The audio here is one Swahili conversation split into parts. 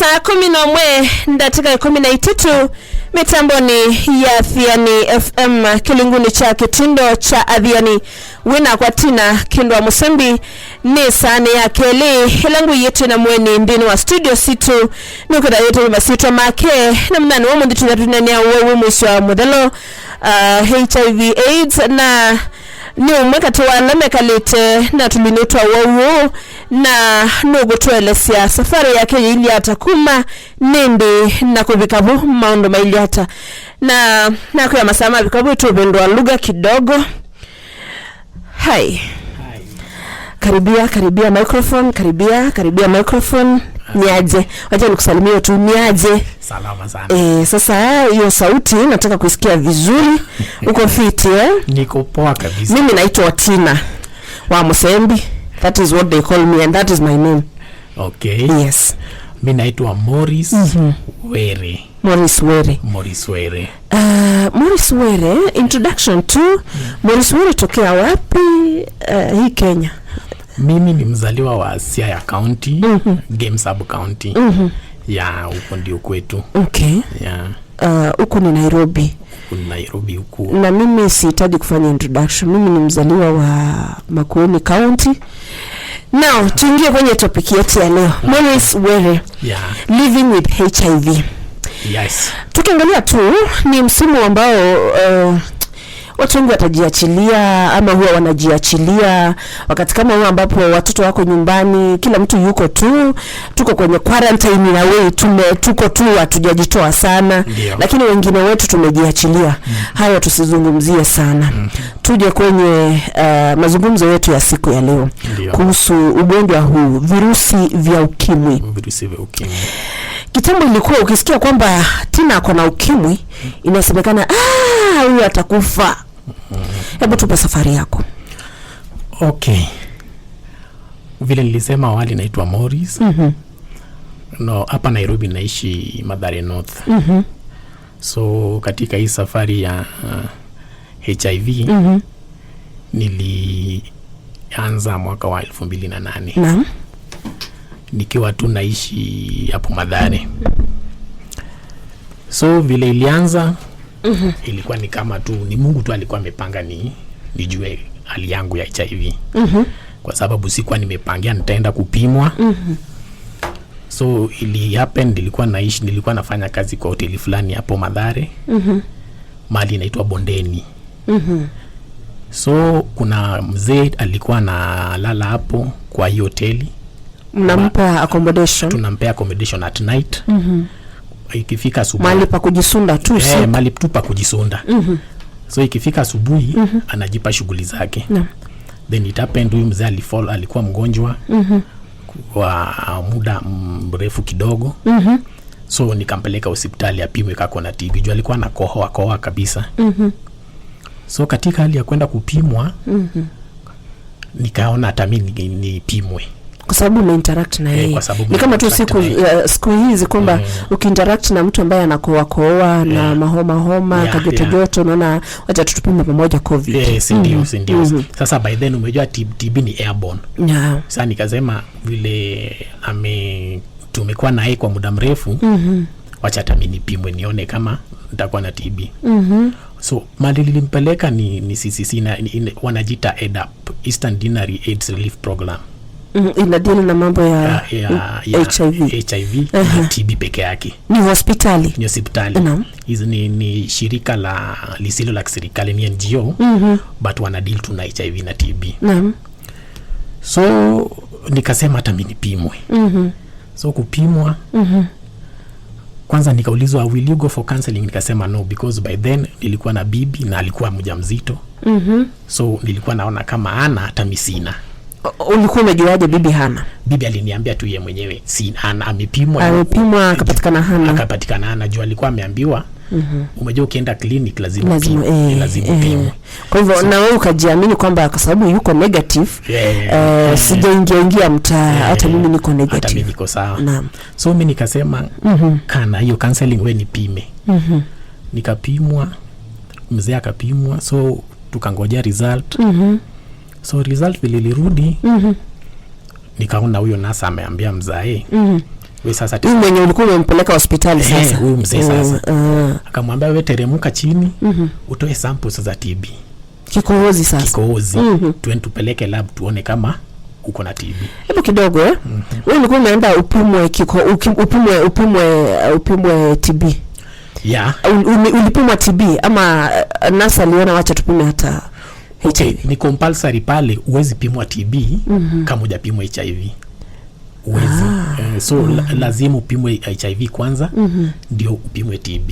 Saa 11:13, mitamboni ya Thiani FM, kilunguni cha kitindo cha Adhiani, wina kwa Tina Kindwa Musembi. Ni sani ya keli ilangu yetu na mweni ndini wa studio situ nukura yetu ni masito make na mnani wa mundi tunatunania wewe mwisho wa muthelo HIV AIDS na ni umwe kati wa ala mekalite na tulinitwa wau na nugutwelesya safari yake iliata kuma nindi na kuvikavu maundu mailiata na nakuya masama vikavu tuvindwa lugha kidogo. Hai, karibia, karibia microphone, karibia, karibia microphone. Niaje? Wacha nikusalimie tu. Niaje? Salama sana. Sasa hiyo sauti nataka kuisikia vizuri. Uko fiti, eh? Niko poa kabisa. Mimi naitwa Tina wa Musembi. That is what they call me and that is my name. Okay. Yes. Mi naitwa Morris Were. Morris Were. Morris Were. Morris Were, introduction to Morris Were, tokea wapi hii Kenya? Mimi ni mzaliwa wa Siaya County, Game Sub County. Ya, huko ndio kwetu. Okay. Ya. Huku ni Nairobi. Huku ni Nairobi huku. Na mimi sihitaji kufanya introduction. Mimi ni mzaliwa wa Makueni County. Now tuingie kwenye topic yetu ya leo. Morris Were, living with HIV. Yes. Tukiangalia tu ni msimu ambao watu wengi watajiachilia ama huwa wanajiachilia wakati kama huu ambapo watoto wako nyumbani, kila mtu yuko tu, tuko kwenye quarantine in a way, tuko tu hatujajitoa sana. Lakini wengine wetu tumejiachilia. Hayo tusizungumzie sana. Tuje kwenye mazungumzo yetu ya siku ya leo kuhusu ugonjwa huu, virusi vya ukimwi. Virusi vya ukimwi. Kitambo ilikuwa ukisikia kwamba Tina ako na ukimwi, inasemekana, "Ah, huyu atakufa." Hebu tupe safari yako. Okay. Vile nilisema awali, naitwa Morris. No, hapa Nairobi naishi Mathare North. So katika hii safari ya HIV nilianza mwaka wa 2008 nikiwa tu naishi hapo Mathare. So vile ilianza, ilikuwa ni kama tu ni Mungu tu alikuwa amepanga ni nijue hali yangu ya HIV kwa sababu sikuwa nimepangia nitaenda kupimwa. So ili happen, nilikuwa nafanya kazi kwa hoteli fulani hapo Mathare, mahali inaitwa Bondeni. So kuna mzee alikuwa analala hapo kwa hiyo hoteli. Mnampa accommodation? Tunampea accommodation at night. Ikifika asubuhi, mahali pa kujisunda tu usiku. Mahali tu pa kujisunda. So ikifika asubuhi, anajipa shughuli zake. Then it happened huyu mzee alifall, alikuwa mgonjwa kwa muda mrefu kidogo. So nikampeleka hospitali apimwe kako na TB juu alikuwa anakohoa kohoa kabisa. So katika hali ya kwenda kupimwa, nikaona hata mi nipimwe. Kwa sababu umeinteract na yeye. Kwa sababu Ni kama tu umeinteract siku na yeye. siku hizi kwamba ukiinteract na mtu ambaye anakohoa kohoa na mahoma homa, kajoto joto, unaona wacha tutupime pamoja COVID. Eh, si ndio, si ndio? Sasa by then umejua TB ni airborne. Sasa nikasema vile ame tumekuwa naye kwa muda mrefu, wacha hata mi nipimwe nione kama nitakuwa na TB. So mahali nilimpeleka ni CCC na wanajiita EDAP, Eastern Deanery AIDS Relief Program. Inadeal na mambo ya Ya HIV. HIV na TB peke yake. Ni hospitali? Ni hospitali. Hizi ni shirika la lisilo la kiserikali, ni NGO, but wana deal tu na HIV na TB. So nikasema hata mi nipimwe. So kupimwa, kwanza nikaulizwa, "Will you go for counseling?" Nikasema no, because by then nilikuwa na bibi na alikuwa mjamzito. So nilikuwa naona kama ana, hata mi sina. Ulikuwa umejuaje bibi hana? Bibi aliniambia tu ye mwenyewe si ana, amepimwa. Amepimwa akapatikana hana. Akapatikana hana juu alikuwa ameambiwa, umejua ukienda clinic lazima lazima upimwe, lazima upimwe. Kwa hivyo na wewe ukajiamini kwamba kwa sababu yuko negative, sijaingia ingia mtaa, hata mimi niko hata mi negative. Niko sawa. So mi nikasema, kana hiyo counseling, we nipime. Nikapimwa, mzee akapimwa, so tukangojea result. So result vile ilirudi, nikaona huyo nurse ameambia mzae, We sasa Huyu mwenye ulikuwa umempeleka hospitali sasa. Huyu mzee sasa. Akamwambia, "We teremka chini, utoe samples za TB." Kikohozi sasa. Kikohozi. Tuende tupeleke lab tuone kama uko na TB. Hebu kidogo, eh. Wewe ulikuwa umeenda upimwe kiko uki, upimwe upimwe upimwe TB. Yeah. Ulipimwa TB ama nurse aliona wacha tupime hata Okay, HIV? ni compulsory pale, huwezi pimwa TB kama hujapimwa HIV, huwezi. So lazima upimwe HIV kwanza ndio upimwe TB.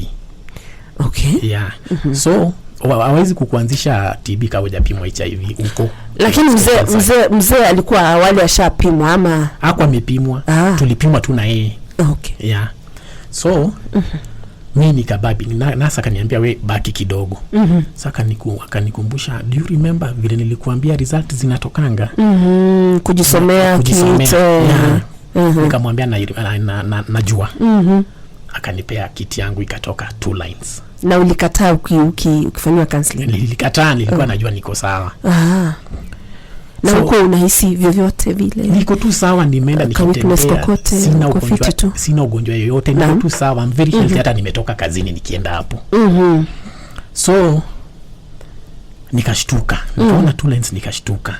Yeah. So hawezi kukuanzisha TB kama hujapimwa HIV huko. Lakini mzee Compulsory. mzee alikuwa awali ashapimwa ama? Hakuwa amepimwa. Tulipimwa tu na yeye. Yeah. So mi nikabaki nurse akaniambia, "We baki kidogo." Sa akanikumbusha, "Do you remember vile nilikuambia result zinatokanga?" Kujisomea. Kujisomea. Kit, Yeah. Nikamwambia najua. Akanipea kit yangu, ikatoka two lines. Na ulikataa ukifanyiwa counseling? Nilikataa, nilikuwa najua niko sawa. Na So- huko unahisi vyovyote vile? Niko tu sawa, nimeenda Ka weakness nikitembea, kokote, sina uko ugonjwa, fiti tu? sina ugonjwa yoyote, niko tu sawa. I'm very healthy, hata nimetoka kazini nikienda hapo. So nikashtuka, nikaona two lines, nikashtuka,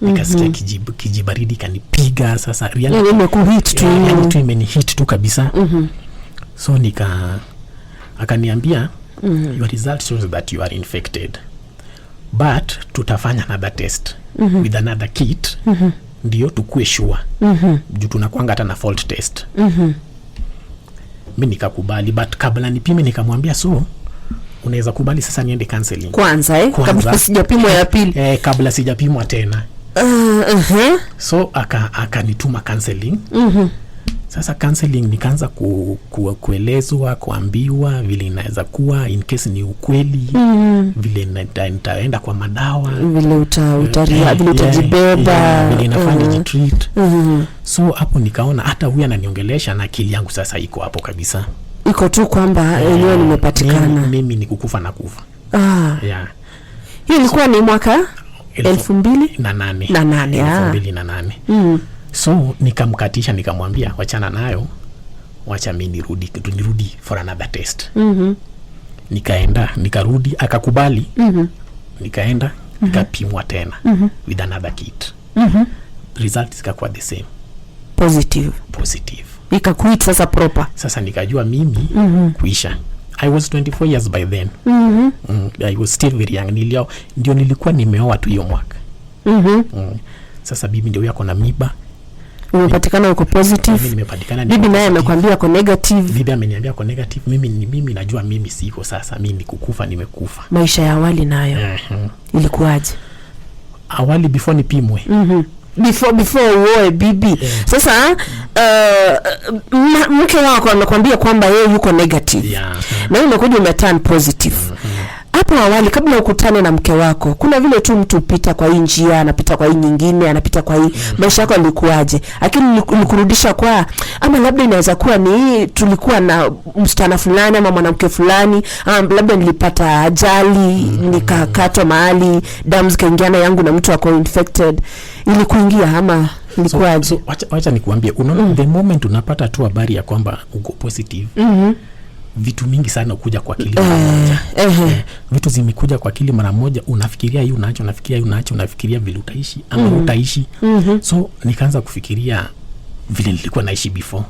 nikasikia kijibaridi kanipiga sasa reality. Yani imekuhit tu. Yeah, yani tu imenihit tu kabisa. So akaniambia, "Your result shows that you are infected, but tutafanya another test with another kit ndio tukue sure, juu tunakwanga hata na fault test." Mi nikakubali, but kabla nipime nikamwambia, "So unaweza kubali sasa niende counseling Kwanza, eh? Kwanza. Kabla sijapimwa ya pili. Eh, kabla sijapimwa tena." So akanituma counseling. Sasa counseling nikaanza kuelezwa, kuambiwa vile inaweza kuwa in case ni ukweli, vile nitaenda kwa madawa, vile vile utajibeba. Yeah, vile inafaa nijitreat. So hapo nikaona hata huyu ananiongelesha na akili yangu sasa iko hapo kabisa. Iko tu kwamba enyewe nimepatikana. Mimi ni kukufa na kufa. Yeah. Hiyo ilikuwa ni mwaka 2000 na nane. Na nane, elfu mbili na nane. So nikamkatisha, nikamwambia, "Wachana nayo, wacha mi nirudi for another test." Nikaenda, nikarudi, akakubali. Nikaenda nikapimwa tena with another kit. Result zikakuwa the same. Positive. Positive. Ikakuhit sasa proper. Sasa nikajua mimi kuisha. I was 24 years by then. I was still very young. Ndio nilikuwa nimeoa tu hiyo mwaka. Sasa bibi ndio huyo ako na miba. Umepatikana uko Mimi positive. nimepatikana niko Bibi naye positive. amekwambia ako negative. Bibi ameniambia ako negative. Mimi najua mimi siko sasa, mimi ni kukufa nimekufa. Maisha ya awali nayo ilikuwaje? Awali before nipimwe? Before uoe bibi. Sasa mke wako amekwambia kwamba yeye yuko negative na wewe umekuja umeturn positive. Hapo awali kabla ukutane na mke wako, kuna vile tu mtu hupita kwa hii njia, anapita kwa hii nyingine, anapita kwa hii. Maisha yako alikuwaje? Lakini ilikurudisha kwa, ama labda inaweza kuwa ni tulikuwa na msichana fulani ama mwanamke fulani, ama labda nilipata ajali, nikakatwa mahali, damu zikaingiana yangu na mtu ako infected, ilikuingia ama ilikuwaje? So wacha nikuambie, unaona, the moment unapata tu habari ya kwamba uko positive, vitu mingi sana kuja kwa akili mara moja. Vitu zimekuja kwa akili mara moja, unafikiria hii unaacha, unafikiria hii unaacha, unafikiria vile utaishi ama utaishi. So nikaanza kufikiria vile nilikuwa naishi before.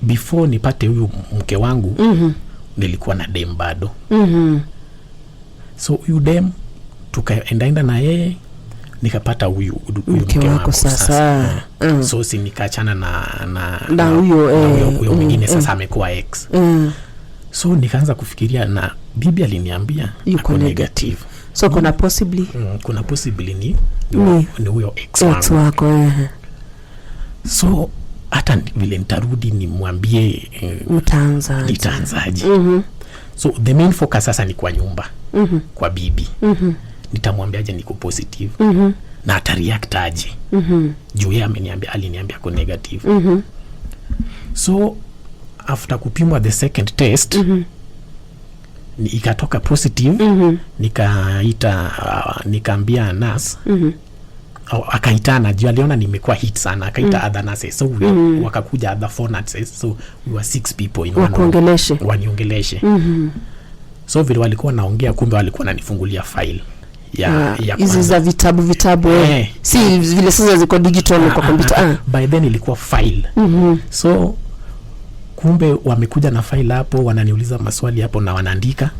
Before nipate huyu mke wangu, nilikuwa na dem bado. So huyu dem tukaendaenda na yeye, nikapata huyu Mke mke wako wangu. sasa. So si nikaachana na Na huyo, na huyo mwingine, sasa amekuwa ex. So nikaanza kufikiria, na bibi aliniambia Yuko ako negative. negative. So kuna possibly Kuna possibly ni huyo ex ex wangu. wako, eh. So hata vile nitarudi nimwambie, Mtaanza. nitaanzaje? So the main focus sasa ni kwa nyumba, kwa bibi. Nitamwambiaje niko positive na atareact aje, juu yeye ameniambia, aliniambia ako negative? So after kupimwa the second test, ikatoka positive. Nikaita, nikaambia nurse. Oh, akaitana juu aliona nimekuwa hit sana, akaita other nurses, so wakakuja other four nurses, so we were six people in one room. Wakuongeleshe. Waniongeleshe. So vile walikuwa naongea, kumbe walikuwa nanifungulia file ya, ya Hizi kwanza. za vitabu vitabu, eh. Eh. Si vile sasa ziko digital kwa kompyuta, ah. By then ilikuwa file. So kumbe wamekuja na file hapo, wananiuliza maswali hapo na wanaandika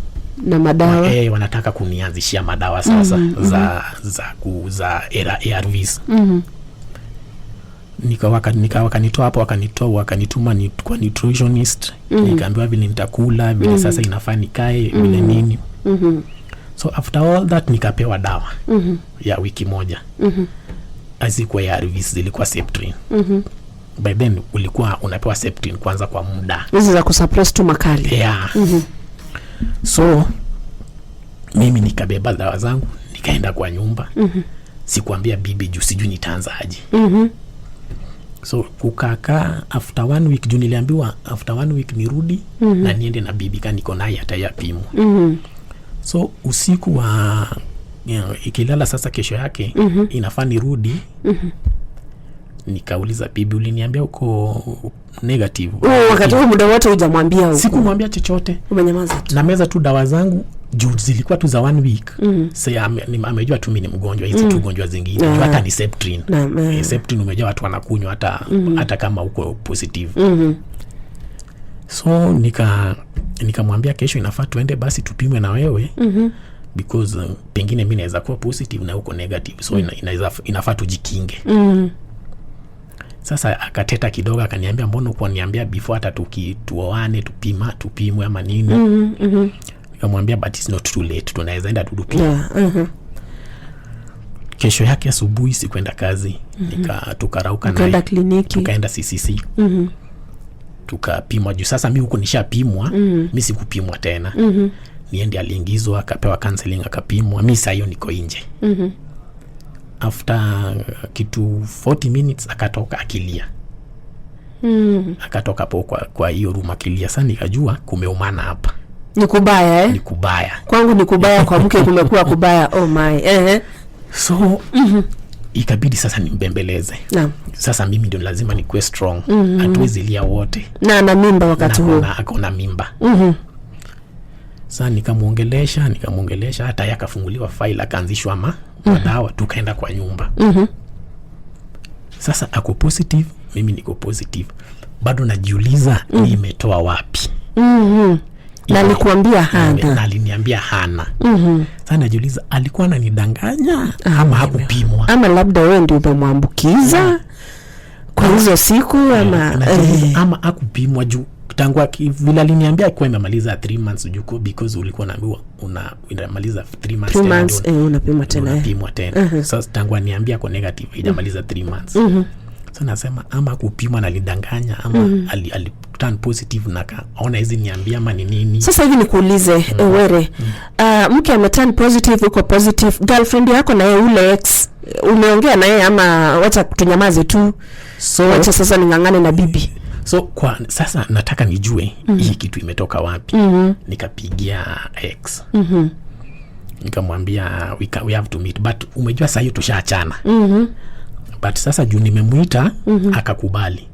Na madawa. Eh, wanataka kunianzishia madawa sasa za ARVs. Wakanitoa hapo, wakanitoa, wakanituma kwa nutritionist. Nikaambiwa vile nitakula, vile sasa inafaa nikae, vile nini. So after all that nikapewa dawa ya wiki moja. Hazikuwa ARVs, zilikuwa Septrin. By then ulikuwa unapewa Septrin kwanza kwa muda. Hizi za kusuppress tu makali. Yeah. So mimi nikabeba dawa zangu, nikaenda kwa nyumba. Sikuambia bibi juu sijui nitaanza aje. So kukakaa, after one week, juu niliambiwa after one week nirudi na niende na bibi ka niko naye hata yapimwe. So usiku wa ikilala sasa kesho yake inafaa nirudi. Nikauliza bibi, "Uliniambia uko negative." Huo wakati huu muda wote hujamwambia huko? Sikumwambia chochote. Umenyamaza tu. Na meza tu dawa zangu juu zilikuwa tu za one week. Amejua tu mi ni mgonjwa hizi tu gonjwa zingine. Juu hata ni Septrin. Naam. Eh, Septrin umejua watu wanakunywa hata kama uko positive. So nikamwambia kesho inafaa tuende basi tupimwe na wewe because pengine mi naweza kuwa positive na uko negative, so inafaa tujikinge. Sasa akateta kidogo, akaniambia, "Mbona ukuwa niambia before hata tuoane tupimwe ama nini?" Nikamwambia, "But it's not too late, tunaweza enda tutupime." Kesho yake asubuhi sikwenda kazi. Tukarauka Ukaenda naye. Kliniki. Tukaenda CCC, tukapimwa juu sasa mi huko nishapimwa. Mi sikupimwa tena. Niende aliingizwa, akapewa counseling, akapimwa. Mi saa hiyo niko nje. After kitu 40 minutes akatoka akilia. Akatoka po kwa hiyo room akilia. Sa nikajua kumeumana hapa. Ni kubaya, eh? Ni kubaya. Kwangu ni kubaya, kwa mke kumekuwa kubaya. Oh my, eh. So ikabidi sasa nimbembeleze. Sasa mimi ndio lazima nikuwe strong. Hatuwezi lia wote. Na ana mimba wakati Na huo. Akona mimba. Sa nikamwongelesha, nikamwongelesha, hata yeye akafunguliwa file, akaanzishwa madawa, tukaenda kwa nyumba. Sasa ako positive, mimi niko positive, bado najiuliza nimetoa wapi. Na alikuambia Na hana? aliniambia hana. Sasa najiuliza alikuwa ananidanganya ama hakupimwa. Ama labda wewe ndio umemwambukiza kwa hizo siku ama Najiuliza eh. ama hakupimwa juu tangu vile aliniambia alikuwa imemaliza 3 months juu because ulikuwa unaambiwa unamaliza 3 months Three tena months, ndio eh, unapima tena, eh. unapimwa tena. Sasa tangu aniambia ako negative haijamaliza 3 months. So nasema ama kupimwa na alidanganya ama ali turn positive na kaona hizi niambia ama ni nini. Sasa hivi nikuulize, Were, mke ameturn positive, uko positive, girlfriend yako na yeye ule ex, umeongea na yeye ama wacha tunyamaze tu? So Wacha sasa ning'ang'ane na bibi. So kwa sasa nataka nijue hii kitu imetoka wapi. Nikapigia ex, nikamwambia we have to meet, but umejua saa hiyo tushaachana. But sasa juu nimemwita, akakubali.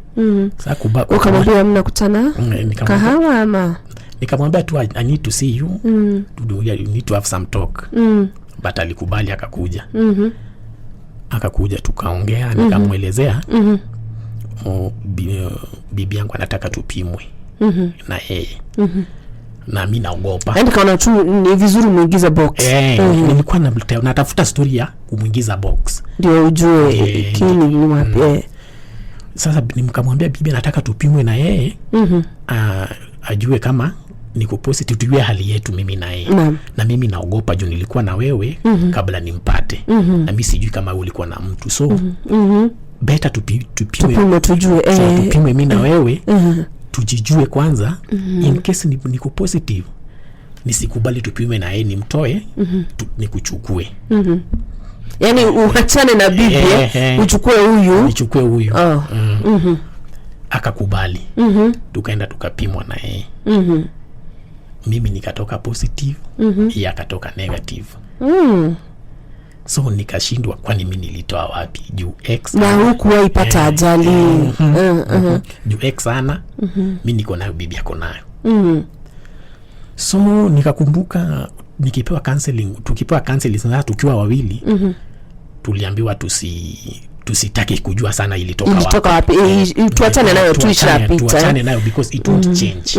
Sasa Ukamwambia mnakutana kahawa ama? Nikamwambia tu, I need to see you. You need to have some talk." But alikubali, akakuja. Akakuja, tukaongea, nikamwelezea bibi yangu anataka tupimwe na yeye na mi naogopa. Yaani kaona tu ni vizuri muingize box. Eh, nilikuwa natafuta story ya kumwingiza box. Ndio ujue kini ni wapi, eh. Sasa nikamwambia bibi anataka tupimwe na yeye, ajue kama niko positive, tujue hali yetu mimi na yeye. Na mimi naogopa juu nilikuwa na wewe kabla nimpate, na mi sijui kama wewe ulikuwa na mtu, so better tupimwe. Tupimwe tujue, So, eh. tupimwe mi na wewe tujijue kwanza. In case niko positive, nisikubali tupimwe na yeye, nimtoe, nikuchukue. Yaani uachane na bibi, eh, uchukue huyu. Nichukue huyu. Oh. Akakubali. Tukaenda tukapimwa na yeye. Mimi nikatoka positive, yeye akatoka negative. So nikashindwa, kwani mi nilitoa wapi juu ex Na hukuwahi pata ajali? Juu ex ana, mi niko nayo, bibi ako nayo. So nikakumbuka nikipewa counseling, tukipewa counseling sasa tukiwa wawili, tuliambiwa tusitake kujua sana ilitoka Ilitoka wapi. Tuachane nayo tu, ishapita. Tuachane nayo because it won't change,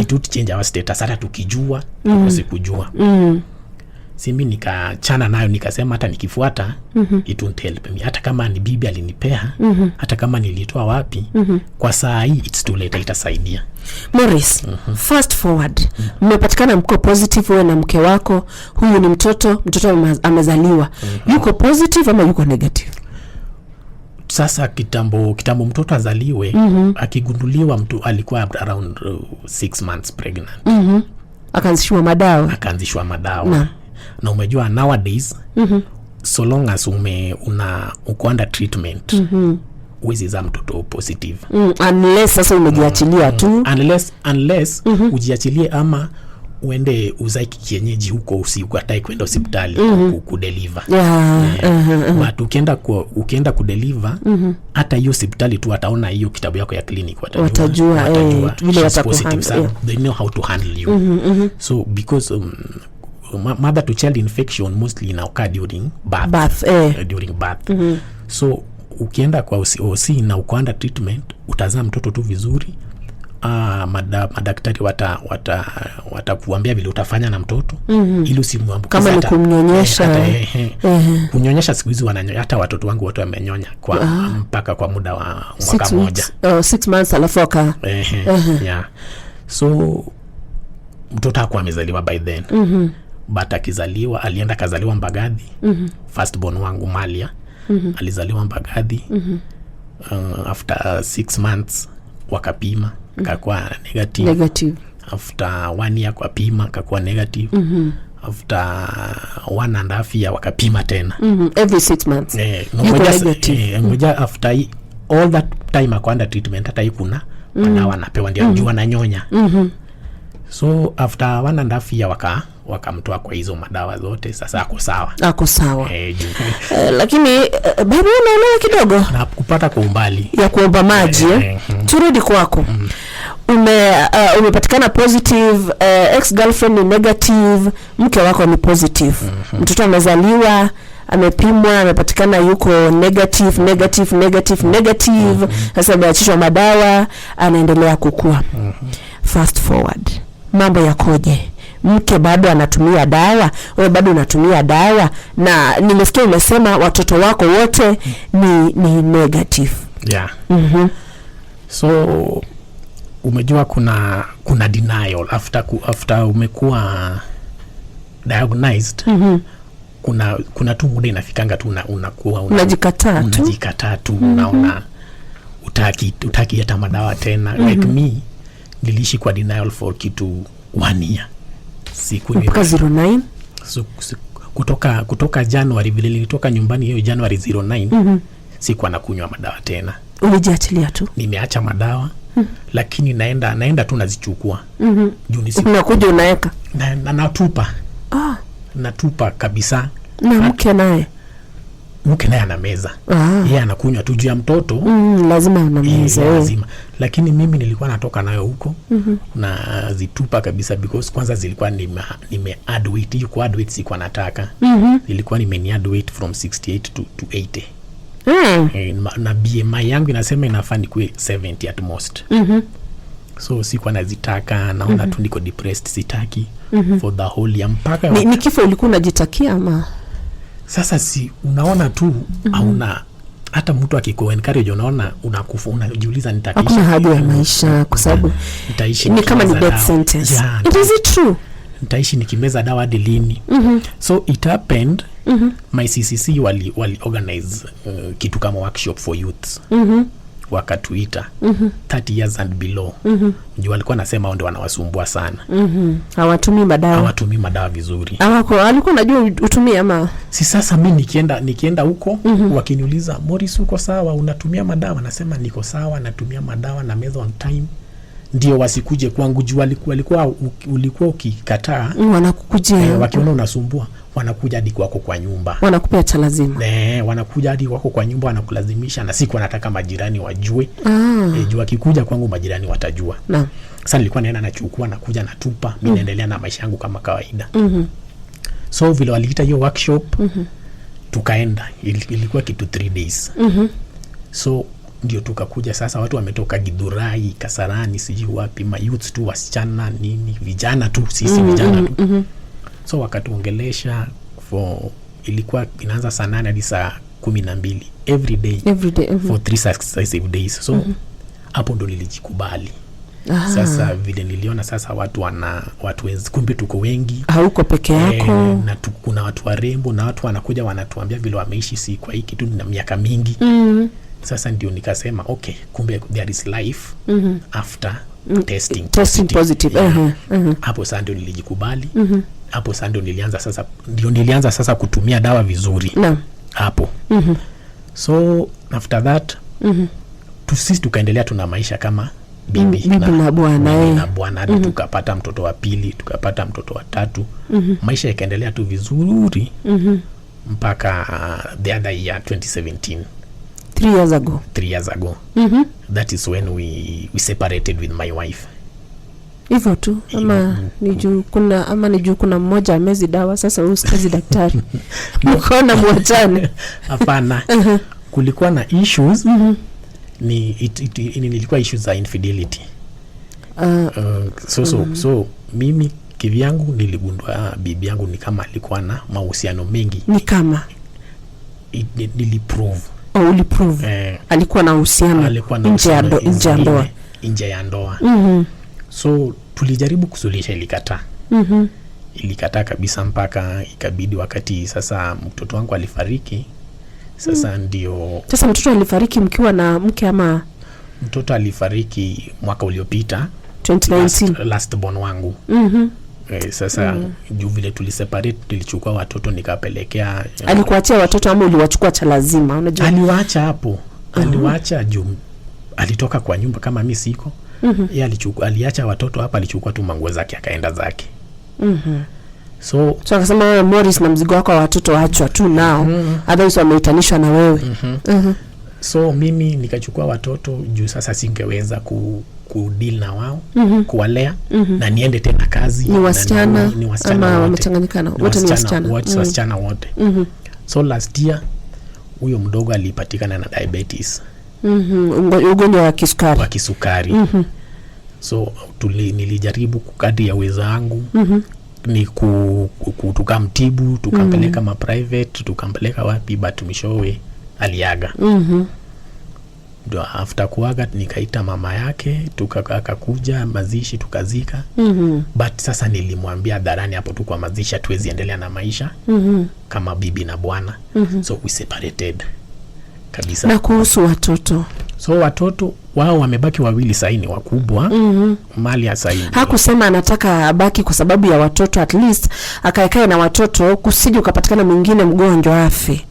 it won't change our status hata tukijua, tukose kujua. Si mi nikachana nayo, nikasema hata nikifuata, it won't help me. Hata kama ni bibi alinipea, hata kama nilitoa wapi, kwa saa hii it's too late, itasaidia. Morris, fast forward, mmepatikana mko positive, wewe na mke wako. Huyu ni mtoto, mtoto amezaliwa. Yuko positive ama yuko negative? Sasa kitambo kitambo mtoto azaliwe, akigunduliwa mtu alikuwa around 6 months pregnant. Akaanzishiwa madawa. Akaanzishwa madawa. Na umejua nowadays, so long as ume una uko under treatment, huwezi zaa mtoto positive. Unless sasa umejiachilia tu. Unless ujiachilie ama uende uzae kienyeji huko, usikatae kwenda hospitali kudeliver. But ukienda kudeliver, hata hiyo hospitali tu wataona hiyo kitabu yako ya clinic, watajua, Watajua, vile she's watakuhandle, positive, so they know how to handle you. So because mother to child infection mostly inaoccur during birth, Birth, eh. During birth. So ukienda kwa OC na uko under treatment, utazaa mtoto tu vizuri. Madaktari watakuambia vile utafanya na mtoto ili usimwambukize. Kama ni kumnyonyesha. Hata, kunyonyesha siku hizi wananyonya, hata watoto wangu wote wamenyonya kwa mpaka kwa muda wa mwaka Six moja. weeks, oh, 6 months, alafu aka Ehe, yeah. So mtoto hakuwa amezaliwa by then, but akizaliwa, alienda akazaliwa Mbagathi. First born wangu Malia alizaliwa Mbagathi. After 6 months wakapima, kakuwa negative. Negative. After one year wakapima, kakuwa negative. After one and a half year wakapima tena. Every 6 months. No, Yuko negative. Ngoja, after all that time ako under treatment, hata hii kuna madawa anapewa ndio juu ananyonya. So after one and a half year wakamtoa kwa hizo madawa zote, sasa ako sawa. Ako sawa. Eh, juu Lakini baba unaelewa kidogo na kupata kwa umbali. Ya kuomba maji, eh? Turudi kwako. Umepatikana positive, ex girlfriend ni negative, mke wako ni positive. Mtoto amezaliwa, amepimwa, amepatikana yuko negative, negative, negative, negative. Sasa ameachishwa madawa, anaendelea kukua. Fast forward, mambo yakoje? Mke bado anatumia dawa, wewe bado unatumia dawa, na nimesikia umesema watoto wako wote ni negative. Yeah. So umejua kuna denial after umekuwa diagnosed. Kuna tu muda inafikanga tu unakuwa Unajikataa tu. Unajikataa tu, unaona utaki hata madawa tena. Like me, niliishi kwa denial for kitu one year, sikunywi. Mpaka 09? So, kutoka January, vile nilitoka nyumbani hiyo January 09, sikuwa nakunywa madawa tena. Ulijiachilia tu. Nimeacha madawa, lakini naenda tu nazichukua juu Unakuja unaweka. Na natupa. Ah. Natupa kabisa. Na mke naye? Mke naye anameza. Yeye anakunywa tu juu ya mtoto. Lazima unameza. Eh, lazima. Lakini mimi nilikuwa natoka nayo huko, nazitupa kabisa, because kwanza zilikuwa nime add weight. Hiyo ku add weight sikuwa nataka. Ilikuwa nimeni add weight from 68 to 80. Na BMI yangu inasema inafaa nikuwe 70 at most. So sikuwa nazitaka, naona tu niko depressed, sitaki for the whole year mpaka Ni kifo ulikuwa unajitakia ama? Sasa si unaona tu hauna, hata mtu akiku encourage, unaona unakufa, unajiuliza nitaishi Hakuna haja ya maisha kwa sababu nitaishi ni kama ni nikimeza death dawa. sentence. Yeah, It is it true? Nitaishi nikimeza dawa hadi lini? So it happened, my CCC wali organize kitu kama workshop for youths. Wakatuita 30 years and below, juu walikuwa nasema hao ndio wanawasumbua sana. Hawatumii madawa. Hawatumii madawa vizuri. Awako alikuwa unajua utumie ama? Si sasa mi nikienda huko, wakiniuliza, "Morris, uko sawa? Unatumia madawa?" Nasema niko sawa, natumia madawa na meza on time, Ndio wasikuje kwangu juu ulikuwa ukikataa, Wanakukujia. Wakiona unasumbua, wanakuja hadi kwako kwa nyumba. Wanakupea cha lazima. Wanakuja hadi kwako kwa nyumba, wanakulazimisha, na siku wanataka majirani wajue. Juu wakikuja kwangu majirani watajua. Sasa nilikuwa naenda nachukua, nakuja natupa, mi naendelea na maisha yangu kama kawaida. So vile waliita hiyo workshop, tukaenda. Ilikuwa kitu 3 days. So ndio tukakuja sasa, watu wametoka Githurai, Kasarani, sijui wapi, mayouth tu, wasichana, nini, vijana tu, sisi vijana tu. So wakatuongelesha for, ilikuwa inaanza saa 8 hadi saa 12 every day Every day. For three successive days. So hapo ndo nilijikubali. Sasa vile niliona sasa watu wana watu wenzi, kumbe tuko wengi. Hauko peke yako. Na kuna watu warembo na watu wanakuja wanatuambia vile wameishi si kwa hii kitu na miaka mingi. Sasa ndio nikasema, okay, kumbe there is life after testing Testing positive. Yeah. Hapo sasa ndio nilijikubali. Hapo sasa ndio nilianza sasa kutumia dawa vizuri hapo. So after that, sisi tukaendelea tuna maisha kama bibi, Bibi na bwana, bibi eh. na bwana hadi tukapata mtoto wa pili, tukapata mtoto wa tatu. Maisha ikaendelea tu vizuri mpaka the other year, 2017. 3 years ago. 3 years ago. That is when we separated with my wife. Hivyo tu, ama ni juu kuna mmoja amezi dawa, sasa huyu sikazi daktari, mkaona mwachane? Hapana, kulikuwa na issues. Ni it, it, it, nilikuwa issues za infidelity. So mimi kivyangu niligundua bibi yangu ni kama alikuwa na mahusiano mengi. Ni kama Niliprove. Oh, uliprove? Eh. Alikuwa na uhusiano Alikuwa na nje ya uhusiano nje ya ndoa. zingine nje ya ndoa. So tulijaribu kusuluhisha, ilikataa. Ilikataa kabisa mpaka ikabidi wakati sasa mtoto wangu alifariki, sasa ndio. Sasa mtoto alifariki mkiwa na mke ama? Mtoto alifariki mwaka uliopita. 2019? Last born wangu. Sasa juu vile tuliseparate, tulichukua watoto nikapelekea. Alikuachia watoto ama uliwachukua cha lazima, unajua? Aliwaacha hapo, aliwaacha juu alitoka kwa nyumba kama mi siko. Yeye aliacha watoto hapa, alichukua tu manguo zake akaenda zake. So So akasema wewe Morris na mzigo wako wa watoto wachwa tu nao, otherwise wameitanishwa na wewe. So mimi nikachukua watoto juu sasa singeweza ku deal na wao, kuwalea na niende tena kazi. Ni na wasichana ni wasichana ama wote. wamechanganyikana? Ni Wote ni wasichana? Wote, wasichana wote. So last year huyo mdogo alipatikana na diabetes. Ugonjwa wa kisukari. Wa kisukari. So nilijaribu kadri ya uwezo wangu, ni tukamtibu, tukampeleka ma private, tukampeleka wapi, but mwishowe aliaga. Ndio after kuaga nikaita mama yake, akakuja mazishi, tukazika. But sasa nilimwambia hadharani hapo tu kwa mazishi, hatuwezi endelea na maisha kama bibi na bwana. So we separated kabisa. Na kuhusu watoto? So watoto wao wamebaki wawili, sahii ni wakubwa. Mali ya sahii Hakusema anataka abaki kwa sababu ya watoto, at least akaekae na watoto kusije ukapatikana mwingine mgonjwa afe?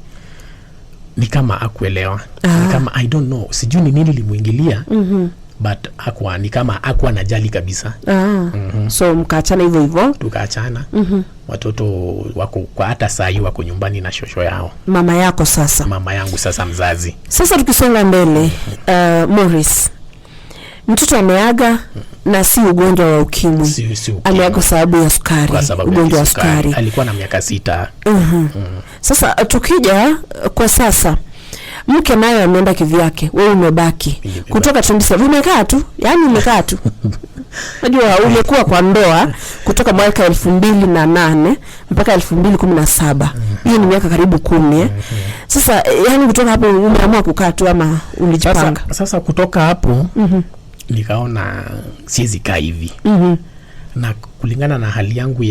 Ni kama akuelewa. Ni kama, I don't know, sijui ni nini limuingilia, but akuwa, ni kama akuwa najali kabisa. So mkaachana hivyo hivyo? Tukaachana. Watoto wako kwa hata saa hii wako nyumbani na shosho yao. Mama yako sasa? Mama yangu sasa mzazi. Sasa tukisonga mbele, Morris, mtoto ameaga na si ugonjwa wa ukimwi. Si ukimwi. Ameaga kwa sababu ya sukari. Kwa sababu ya Ugonjwa wa kisukari. sukari. Alikuwa na miaka 6. Sasa tukija kwa sasa, mke naye ameenda kivyake, wewe umebaki. Nimebaki. Kutoka 27 umekaa tu, yani umekaa tu. Unajua umekuwa kwa ndoa kutoka mwaka 2008 mpaka 2017, hiyo ni miaka karibu 10, eh. Sasa yani kutoka hapo umeamua kukaa tu ama ulijipanga? Sasa kutoka hapo nikaona siwezi kaa hivi, na kulingana na hali yangu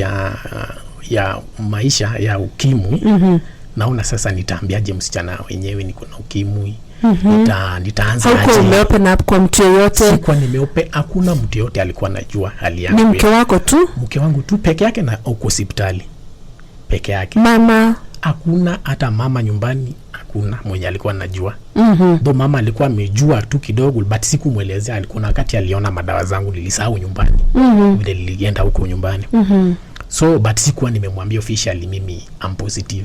ya maisha ya ukimwi, naona sasa nitaambiaje msichana wenyewe niko na ukimwi? Nitaanza Haukuwa aje? umeopen up kwa mtu yeyote? Sikuwa nimeopen, hakuna mtu yote alikuwa anajua hali yangu. Ni mke wako tu? Mke wangu tu peke yake, na uko hospitali peke yake. Mama? Hakuna hata mama nyumbani, hakuna. Hakuna mwenye alikuwa najua. Though mama alikuwa amejua tu kidogo, but sikumwelezea. Kuna wakati aliona madawa zangu nilisahau nyumbani, vile nilienda huko nyumbani. So but sikuwa nimemwambia officially mimi am positive.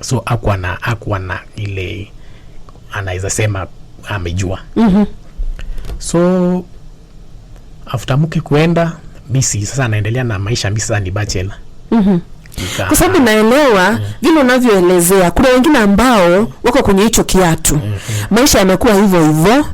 So akuwa na ile anaweza sema amejua. So after mke kuenda, mi si sasa naendelea na maisha, mi sasa ni bachelor. Kwa sababu naelewa vile unavyoelezea, kuna wengine ambao wako kwenye hicho kiatu, maisha yamekuwa hivyo hivyo.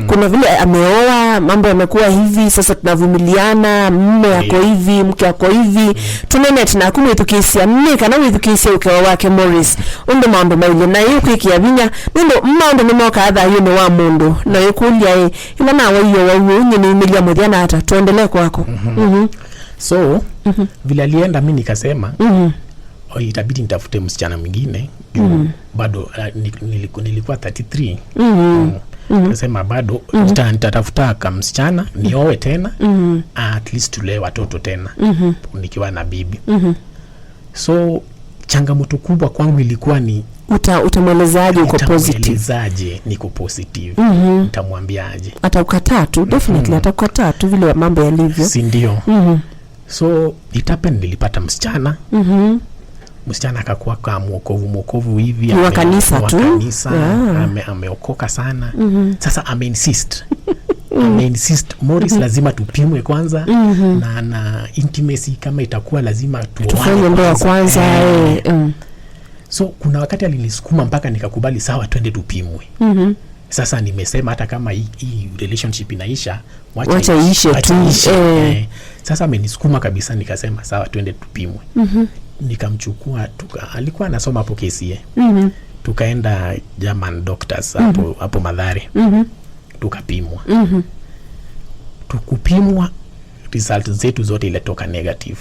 Kuna vile ameoa, mambo yamekuwa hivi, sasa tunavumiliana, mume ako hivi, mke ako hivi, tunene tinakumwithukisia nni kana withukisia ukewa wake Morris undu maundu maile na iyo kwikia vinya nundu maundu nimokaa thayuni wa mundu na ikulia i ila nawe iyo wauo unye niumilia muthia na hata tuendelee kwako. So vile alienda, mi nikasema, oh, itabidi nitafute msichana mwingine juu bado nilikuwa 33. Nikasema bado nitatafuta kamsichana niowe tena, at least tulee watoto tena nikiwa na bibi. So changamoto kubwa kwangu ilikuwa ni Utamwelezaje uko positive? Nitamwelezaje niko positive? Nitamwambiaje? Atakukataa tu, definitely atakukataa tu vile mambo yalivyo. Si ndio? So it happened, nilipata msichana. Msichana akakuwa ka mwokovu mwokovu hivi. Ni wa kanisa wa tu. Kanisa. Ameokoka sana. Sasa ameinsist, "Morris, lazima tupimwe kwanza na intimacy kama itakuwa, lazima tuoane Tufanye ndoa kwanza." Eh. Eh. So kuna wakati alinisukuma mpaka nikakubali, sawa, twende tupimwe. Sasa nimesema hata kama hii relationship inaisha, Wacha iishe wacha tu, iishe. eh. Eh. Sasa amenisukuma kabisa, nikasema sawa, twende tupimwe. Nikamchukua, alikuwa anasoma hapo KCA. Tukaenda German Doctors hapo hapo Mathare. Tukapimwa. Tukupimwa, result zetu zote ilitoka negative.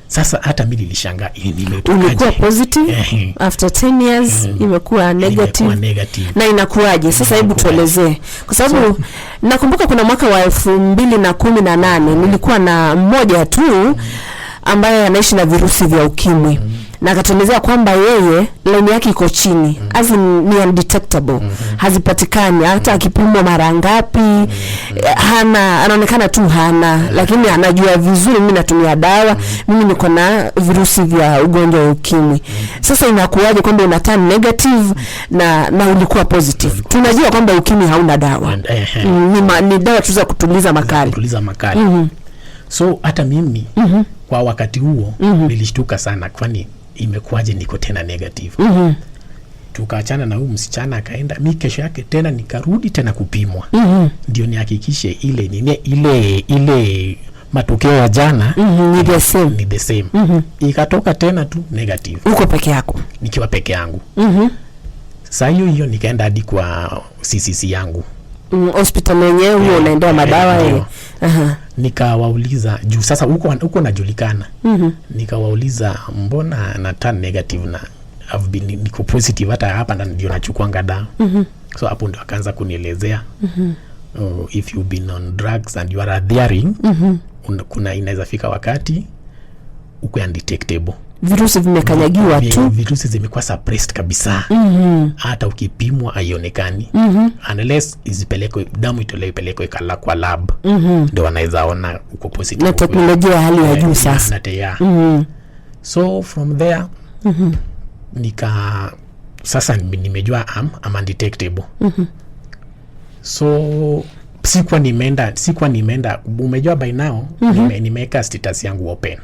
Sasa hata mi nilishangaa, nimetokaje? Ulikuwa positive, after 10 years imekuwa negative. Imekuwa negative. Na inakuwaje sasa? Hebu Inakuwaje? tuelezee, kwa sababu nakumbuka kuna mwaka wa 2018 nilikuwa na mmoja tu ambaye anaishi na virusi vya ukimwi na akatuelezea kwamba yeye line yake iko chini, as in ni undetectable, hazipatikani hata akipimwa mara ngapi. Hana, anaonekana tu hana, lakini anajua vizuri, mimi natumia dawa, mimi niko na virusi vya ugonjwa wa ukimwi. Sasa inakuwaje kwamba una turn negative na ulikuwa positive? Tunajua kwamba ukimwi hauna dawa. Ni dawa tu za kutuliza makali. Kutuliza makali. So hata mimi kwa wakati huo nilishtuka sana, kwani imekuwaje niko tena negative? Tukaachana na huyu msichana akaenda, mi kesho yake tena nikarudi tena kupimwa ndio nihakikishe ile nini, ile matokeo ya jana Ni the same. Ni the same. Ikatoka tena tu negative. Uko peke yako? Nikiwa peke yangu. Saa hiyo hiyo nikaenda hadi kwa CCC yangu. Hospitali yenyewe huo unaendewa madawa? Ndio. Eh. Nikawauliza juu sasa huko huko najulikana. Nikawauliza, mbona na turn negative na I've been, niko positive, hata hapa na ndio nachukuanga dawa? So hapo ndio akaanza kunielezea, if you've been on drugs and you are adhering, kuna inaweza fika wakati uko undetectable. Virusi vimekanyagiwa tu. Virusi zimekuwa suppressed kabisa. Hata ukipimwa haionekani, unless izipelekwe, damu itolewe ipelekwe kwa lab, ndio wanaweza ona uko positive. Na teknolojia ya hali ya juu sasa. So from there nika sasa nimejua am undetectable. So sikuwa nimeenda, umejua by now nimeweka status yangu open.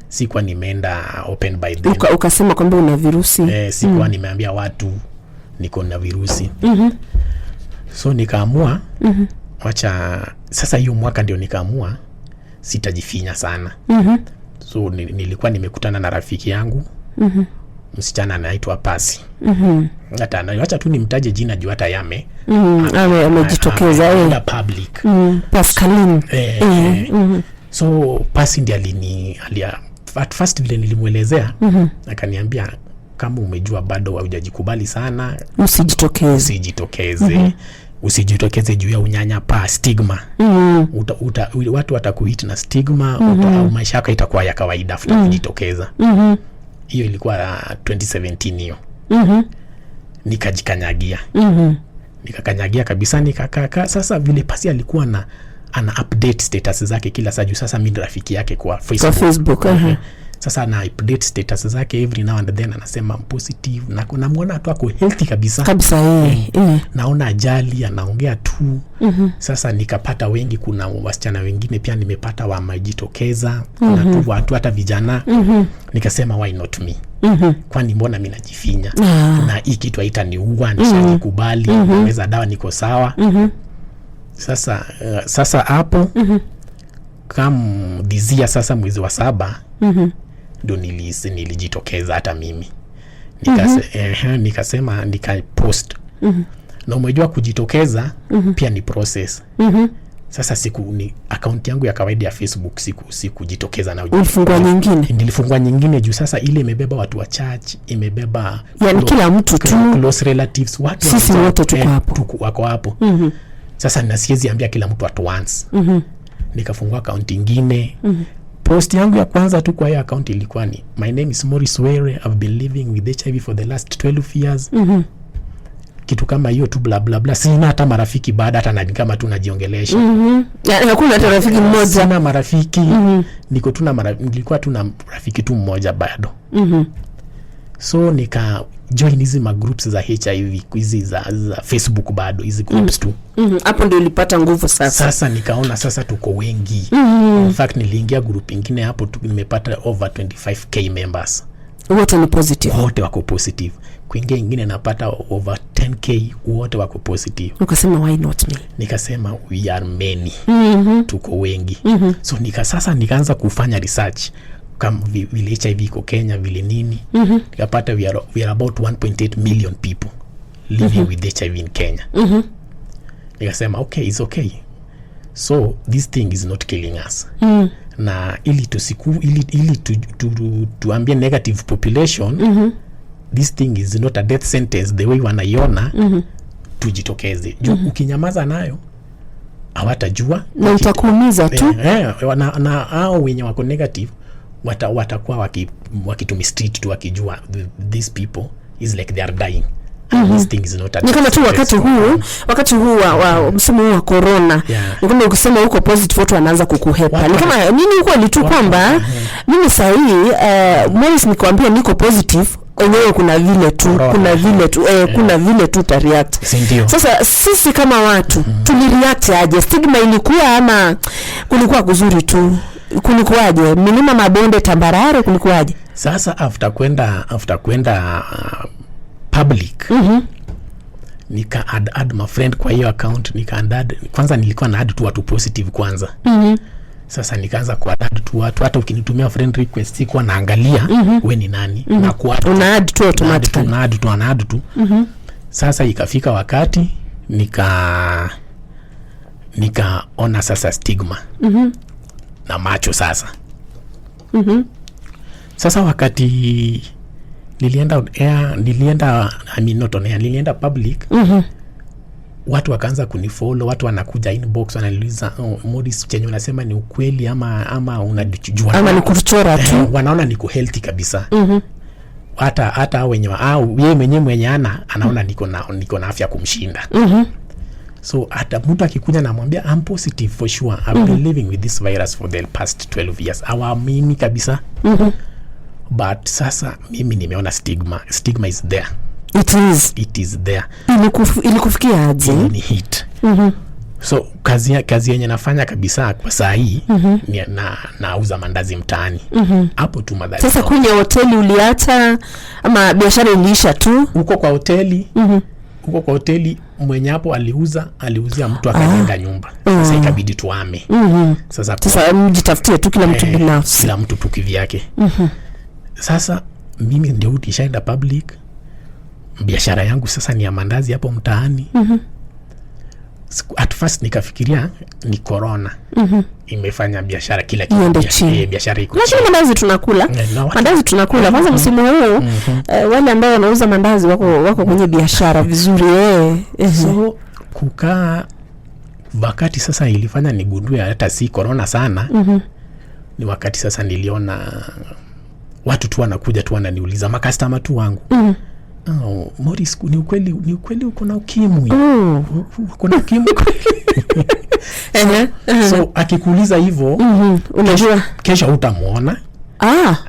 Sikuwa nimeenda open by then. Ukasema kwamba una virusi. Eh, sikuwa nimeambia watu niko na virusi. So nikaamua, wacha sasa hiyo mwaka ndio nikaamua sitajifinya sana. So nilikuwa nimekutana na rafiki yangu msichana anaitwa Pasi. Hata wacha tu nimtaje jina juu hata yame Amejitokeza. Ameenda public. Pascaline. Eh, eh. So Pasi ndi at first vile nilimwelezea, akaniambia kama umejua bado haujajikubali sana, usijitokeze. Usijitokeze. Usijitokeze juu ya unyanyapaa, stigma. Watu watakuhit na stigma, au maisha yako itakuwa ya kawaida after kujitokeza. Hiyo ilikuwa 2017 hiyo. Nikajikanyagia. Nikakanyagia kabisa, nikakaka. Sasa vile pasi alikuwa na ana update status zake kila saa, juu sasa mi ni rafiki yake kwa Facebook. Kwa Facebook, aha. Sasa ana update status zake every now and then, anasema, "I'm positive," na namwona tu ako healthy kabisa. Kabisa, eh. Naona ajali, anaongea tu. Sasa nikapata wengi, kuna wasichana wengine pia nimepata wamejitokeza. Kuna tu watu, hata vijana. Nikasema, "Why not me? Kwani mbona mi najifinya?" Na hii kitu haitaniua, nishajikubali. Nimeza dawa, niko sawa. Sasa hapo, come this year, sasa mwezi wa saba ndo nilijitokeza hata mimi. Nikasema, nikapost. Na umejua kujitokeza pia ni process. Sasa siku ni akaunti yangu ya kawaida ya Facebook, sikujitokeza na Ulifungua nyingine? Nilifungua nyingine juu sasa ile imebeba watu wa church, imebeba Yani kila mtu tu. Close relatives, watu Sisi wote tuko hapo. Wako hapo. Sasa na siwezi ambia kila mtu at once. Nikafungua akaunti ingine. Post yangu ya kwanza tu kwa hiyo akaunti ilikuwa ni, "My name is Morris Were. I've been living with HIV for the last 12 years." Kitu kama hiyo tu, bla bla bla. Sina hata marafiki baada hata na kama tu najiongelesha. Ya, hakuna hata rafiki mmoja. Sina marafiki. Niko tu na nilikuwa tu na rafiki tu mmoja bado. So nika join hizi magroups za HIV, hizi za Facebook bado, hizi groups tu. Hapo ndio ulipata nguvu sasa. Sasa nikaona sasa tuko wengi. In fact, niliingia group ingine hapo tu, nimepata over 25K members. Wote ni positive? Wote wako positive. Kuingia ingine napata over 10K, wote wako positive. Ukasema, "Why not me?" Nikasema, "We are many." Tuko wengi. So sasa nikaanza kufanya research kama vile HIV iko Kenya, vile nini. Nikapata we are about 1.8 million people living with HIV in Kenya. Nikasema, "Okay, it's okay. So this thing is not killing us." Na ili tusiku ili tuambie negative population this thing is not a death sentence the way wanaiona, tujitokeze, juu ukinyamaza nayo hawatajua. Na utakuumiza tu. Eh, na hao wenye wako negative watakuwa wakitumistreat tu wakijua these people is like they are dying and this thing is not a Ni kama tu death wakati sentence. huu wa msimu huu wa corona. Ni kama ukisema uko positive, watu wanaanza kukuhepa. Watu Ni kama nini, ukweli tu kwamba mimi sahii, Morris, nikwambia niko positive, enyewe kuna vile tu Corona. kuna vile tu utareact. Si ndio? Sasa sisi kama watu tulireact aje? Stigma ilikuwa ama kulikuwa kuzuri tu? Kulikuwaje? Milima, mabonde, tambarare, kulikuwaje? Sasa after kwenda public, nika add my friend kwa hiyo account, nika add. Kwanza nilikuwa na add tu watu positive kwanza. Sasa nikaanza ku add tu watu. Hata ukinitumia friend request, sikuwa naangalia we ni nani, na ku add. Una add tu automatically. Na add tu, na add tu. Sasa ikafika wakati nikaona sasa stigma na macho sasa. Sasa wakati nilienda on air, nilienda, I mean, not on air, nilienda public, watu wakaanza kunifollow. Watu wanakuja inbox, wananiuliza, "Oh, Morris, chenye unasema ni ukweli ama unajua?" Ama ni kuchora tu? Eh, wanaona niko healthy kabisa. Hata hao wenye au yeye mwenyewe mwenye anaona niko na afya kumshinda. So hata mtu akikuja, namwambia, "I'm positive for sure. I've been living with this virus for the past 12 years." Hawaamini kabisa. But sasa mimi nimeona stigma. Stigma is there. It is. It is there. Ilikufikia aje? Ni hit. So kazi yenye nafanya kabisa kwa saa hii ni nauza mandazi mtaani hapo tu Mathare. Sasa kwenye hoteli uliacha ama biashara iliisha tu? Huko kwa hoteli, mwenye hapo aliuzia mtu, akajenga nyumba. Sasa ikabidi tuame. Sasa Sasa mjitafutie tu kila mtu eh, binafsi. Kila mtu tu kivyake. Sasa mimi ndio nishaenda public, biashara yangu sasa ni ya mandazi hapo mtaani. At first nikafikiria ni corona imefanya biashara kila kitu Iende chini. Eh, biashara iko Lakini chini. mandazi tunakula. Eh, na Mandazi tunakula. Kwanza msimu huu, wale ambao wanauza mandazi wako kwenye biashara vizuri, eh. So kukaa, wakati sasa ilifanya nigundue hata si corona sana, ni wakati sasa niliona Watu tu wanakuja tu wananiuliza, macustomer tu wangu, "Oh, Morris, ni ukweli uko na ukimwi? Uko na ukimwi?" So akikuuliza hivyo, Unajua kesho utamwona.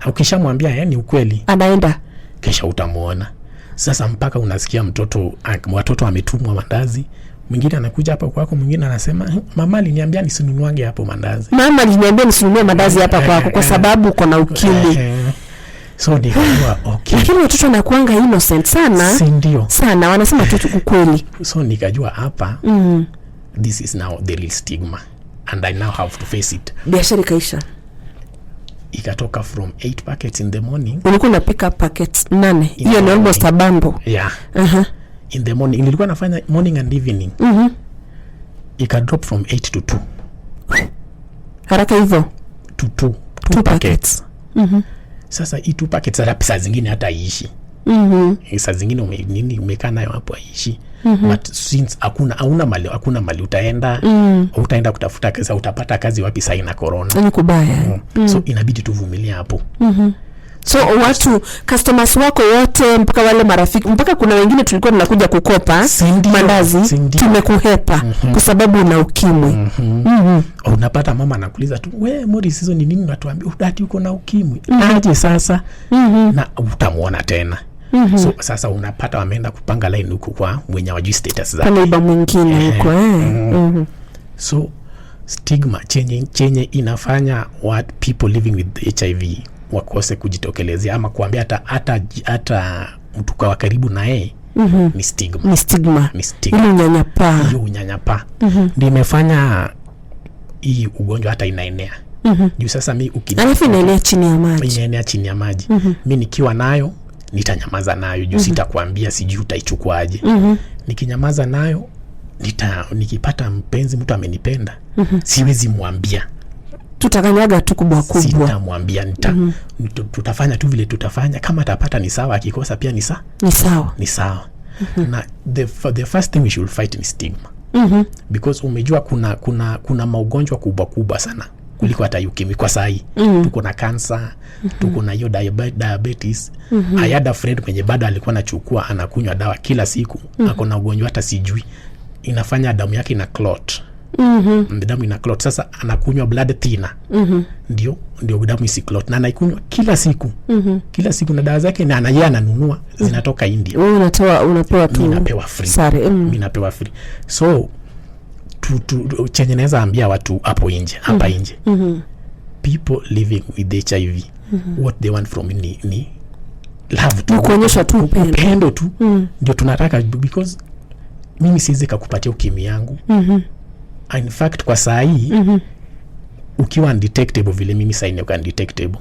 Ukishamwambia, "Eh, ni ukweli," anaenda. Kesho utamwona. Sasa mpaka unasikia mtoto, watoto ametumwa mandazi, mwingine anakuja hapa kwako, mwingine anasema, "Eh, mama aliniambia nisinunuange hapo mandazi." "Mama aliniambia nisinunue mandazi hapa kwako kwa sababu uko na ukimwi." So nikajua, okay. Lakini watoto wanakuanga innocent sana. Si ndio? Sana, wanasema tu ukweli. So nikajua hapa, this is now the real stigma and I now have to face it. Biashara ikaisha. Ikatoka from 8 packets in the morning. Ulikuwa unapika packets 8? In Hiyo ni the almost a bundle. Yeah. In the morning nilikuwa nafanya morning and evening. Ika drop from 8 to 2. Haraka hivyo? To 2. Two Two packets. Sasa hii two packets, hata saa zingine hata iishi. Saa zingine nini, umekaa nayo hapo, aishi. But since hakuna hauna mali, hakuna mali utaenda, utaenda kutafuta kazi, utapata kazi wapi saa ina corona? Ni kubaya. So inabidi tuvumilie hapo. So watu, customers wako wote, mpaka wale marafiki, mpaka kuna wengine tulikuwa tunakuja kukopa Si ndio? mandazi, Si ndio? tumekuhepa kwa sababu una ukimwi. Unapata mama anakuuliza tu, "We Morris, hizo ni nini unatuambia ati uko na ukimwi aje sasa?" Na utamwona tena. So sasa unapata wameenda kupanga line huku kwa mwenye wajui status Kwa zake. Neighbor mwingine huko, eh. So stigma chenye inafanya what people living with HIV wakose kujitokelezea ama kuambia hata mtu kwa karibu na yeye ni stigma. Ni stigma. Ni stigma. Ile unyanyapaa. Hiyo unyanyapaa ndio imefanya hii ugonjwa hata inaenea juu sasa mi Alafu inaenea chini ya maji. Inaenea chini ya maji. Mi nikiwa nayo nitanyamaza nayo juu sitakwambia, sijui utaichukuaje. Nikinyamaza nayo, nikipata mpenzi, mtu amenipenda, siwezi mwambia. Tutakanyaga tu kubwa kubwa. Sitamwambia, tutafanya tu vile tutafanya. Kama atapata ni sawa, akikosa pia ni Ni sawa. Ni sawa. Na the first thing we should fight ni stigma, because umejua kuna maugonjwa kubwa kubwa sana kuliko hata ukimwi kwa sahii. Tuko na kansa, tuko na hiyo diabetes. I had a friend mwenye bado alikuwa anachukua, anakunywa dawa kila siku. Ako na ugonjwa hata sijui inafanya damu yake ina clot. Damu ina clot. Sasa anakunywa blood thinner ndio damu isi clot, na anaikunywa kila siku, kila siku, na dawa zake na yeye ananunua, zinatoka India. Wewe unatoa, unapewa tu Mi napewa free. Sare. Mi napewa free. So chenye naweza ambia watu hapo nje, hapa nje, people living with HIV, what they want from ni love tu. Ni kuonyesha tu upendo. Upendo tu ndio tunataka, because mimi siwezi kakupatia ukimwi yangu. In fact, kwa saa hii, ukiwa undetectable vile mimi sai niko undetectable,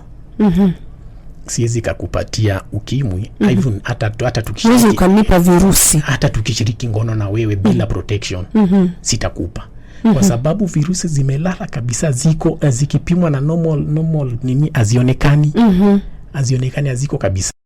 siwezi kakupatia ukimwi. Even hata Huwezi tukishiriki ukanipa virusi. Hata tukishiriki ngono na wewe bila protection, sitakupa, kwa sababu virusi zimelala kabisa, ziko zikipimwa na normal nini, hazionekani, hazionekani, haziko kabisa.